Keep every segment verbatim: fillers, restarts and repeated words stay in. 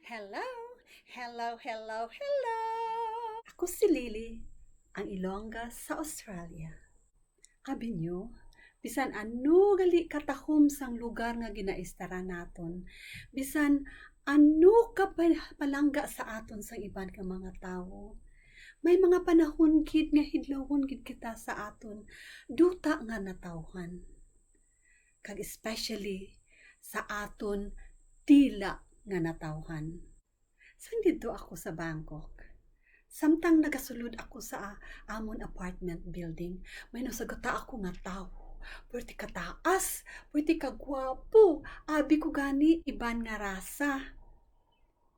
Hello! Hello, hello, hello! Ako si Lily, ang Ilongga sa Australia. Abi niyo, bisan ano gali katahom sang lugar nga ginaistarhan naton, bisan ano ka pa-, palangga sa aton sang iban nga mga tawo, may mga panahon gid nga hidlawon gid kita sa aton duta nga natawhan, kag especially sa aton dila nga natawhan. Sang didto ako sa Bangkok, samtang nagasulod ako sa amon apartment building, may nasugata ako nga tawo. Puwerte ka taas, puwerte ka gwapo, abi ko gani iban nga rasa.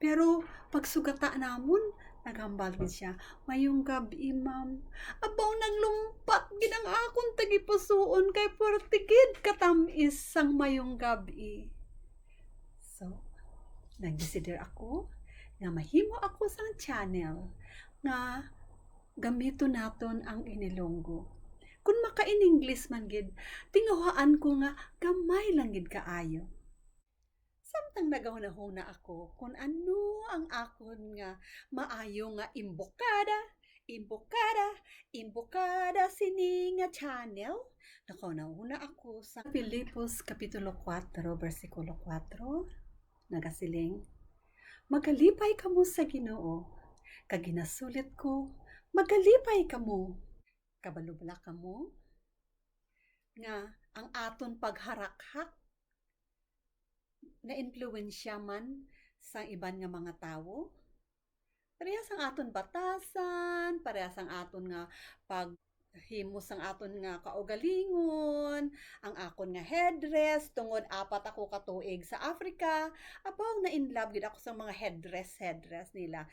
Pero pagsugata namon, naghambal gid sia, "Mayong gab-i, ma'am." Abaw, nanglumpat gid ang akon tagipusoon kay puwerte gid katam-is sang "Mayong gab-i." So, nagdesider ako nga mahimo ako sang channel nga gamiton naton ang Inilonggo. Kung maka-in-English man gid, tinguhaan ko nga gamay lang gid kaayo. Samtang nagahunahuna ako kung ano ang akon nga maayo nga imbokada, imbokada, imbokada sini nga channel, nakahunahuna ako sa Filipos Kapitulo kuwatro, bersikulo kuwatro, nagasiling, "Magalipay kamo sa Ginoo," kag ginasulit ko, "Magalipay kamo." Kabalo bala kamo nga ang aton pagharakhak naimpluwensya man sang iban nga mga tawo? Parehas ang aton batasan, parehas ang aton nga paghimo sang aton nga kaugalingon, ang akon nga headdress, tungod apat ako ka tuig sa Africa, abaw, na-in love gid ako sa mga headdress, headdress nila.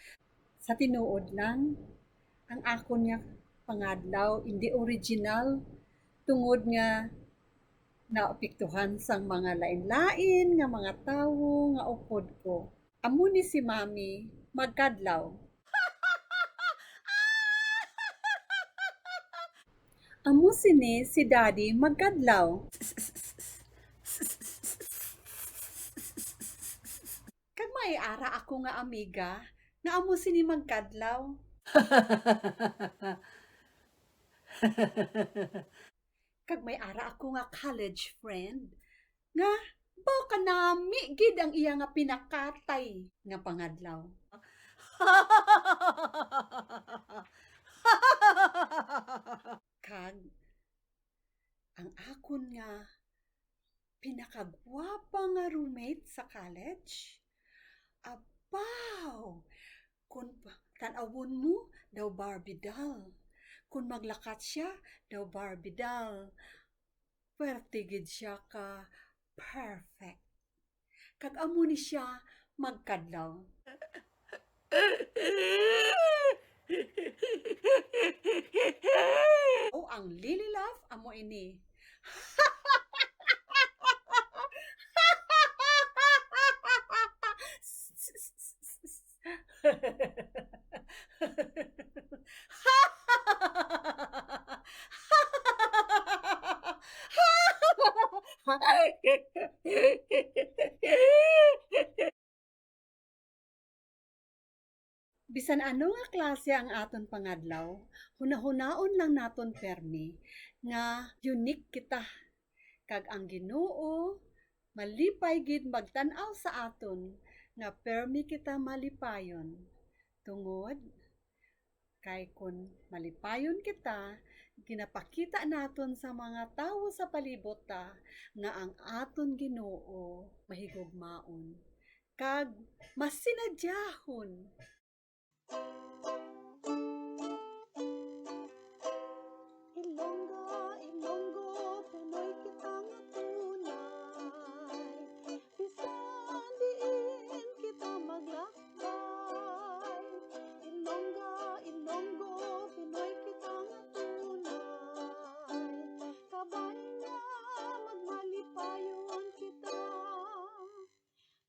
Sa tinuod lang, ang akon nga pangadlaw indi original, tungod nga naapektuhan sang mga lain-lain nga mga tawo nga upod ko. Amo ni si Mami magkadlaw. Amo sini si Daddy magkadlaw. Kag may ara ako nga amiga nga amo sini magkadlaw. Kag may ara ako nga college friend nga baw kanami gid ang iya nga pinakatay nga pangadlaw. Kag ang akon nga pinakagwapa nga roommate sa college, abaw, kung pa-, tan-awon mo, daw Barbie doll. Kung maglakat siya, daw Barbie doll. Pwerte gid siya ka perfect. Kag amo ni siya magkadlaw. O, ang Lily laugh, amo ini. Bisan ano nga klase ang aton pangadlaw, hunahunaon lang naton permi nga unique kita, kag ang Ginoo malipay gid magtan-aw sa aton nga permi kita malipayon, tungod kay kon malipayon kita, ginapakita naton sa mga tawo sa palibot ta nga ang aton Ginoo mahigugmaon kag masinadyahon. Ilongga, Ilonggo, Pinoy kita nga tunay. Bisan diin kita maglakbay, Ilongga, Ilonggo, Pinoy kita nga tunay. Kabay nga magmalipayon kita,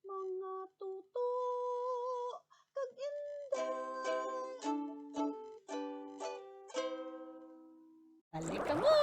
mga tuto kag inday. Balik kamo!